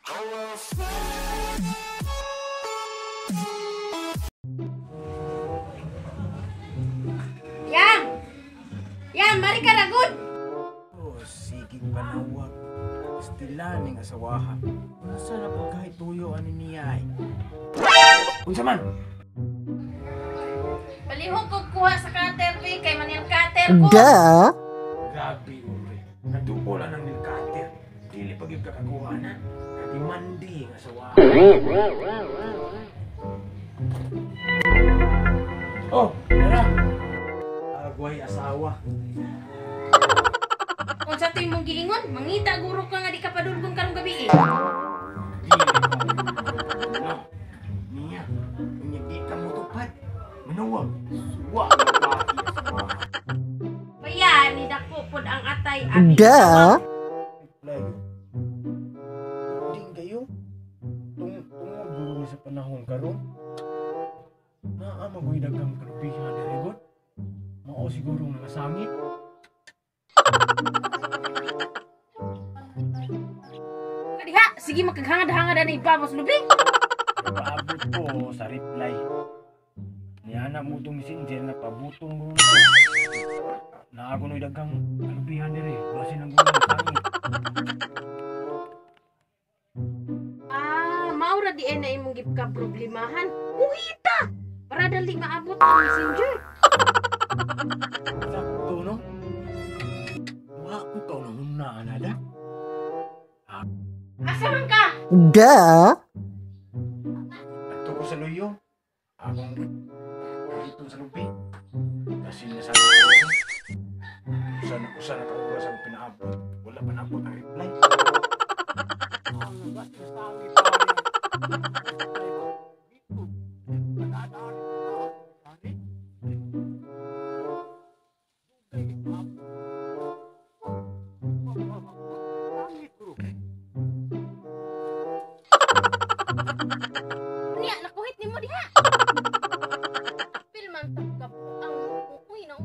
Yang! Yang, mari ka ragod! Oh, sige panawag. Stila ning asawaha. Unsa na pagkahit tuyo ani niya ay? Unsa man? Palihog ko kuha sa cutter, be, kay manil cutter ko. Duh! Grabe uri. Naduol ang nail cutter. Dili pa gyud kakakuha na. Kadimandi ang asawaha. Oh, tara. Agway asawa. Unsa to imong giingon, mangita guro ka nga di ka padulgon karong gabi eh. Dili pa. No. Niya, unya di ka mo tupad. Manuwag. Suwa ang babae asawa. Baya, ni dako pod ang atay abi. Duh! Reply. Ding kayo. Tungod guro ni sa panahon karon. Naa magoy daghang kalubihan diri god. Mao siguro nga nasangit. Kadiha, sige makaghangad-hangad ani ibabos lubi. Paabot ko sa reply. Niana mo itong messenger na pabutong guro nito. Naa ko no'y daghang kalubihan diri. Basin ang guro nasangit. Ah, maura di ay na imong gipka problemahan. Kuhita! Para dali maabot ang messenger. Sakto no? Wa ko ka na anada. Asa man ka? Duh! Adto ko sa luyo. Akong dito sa lubi. Kasi nasa ko. Usa na ka oras ang pinaabot. Wala pa naabot ang reply. Niya, nakuhit nimo diha. Apil man tag ang uy na.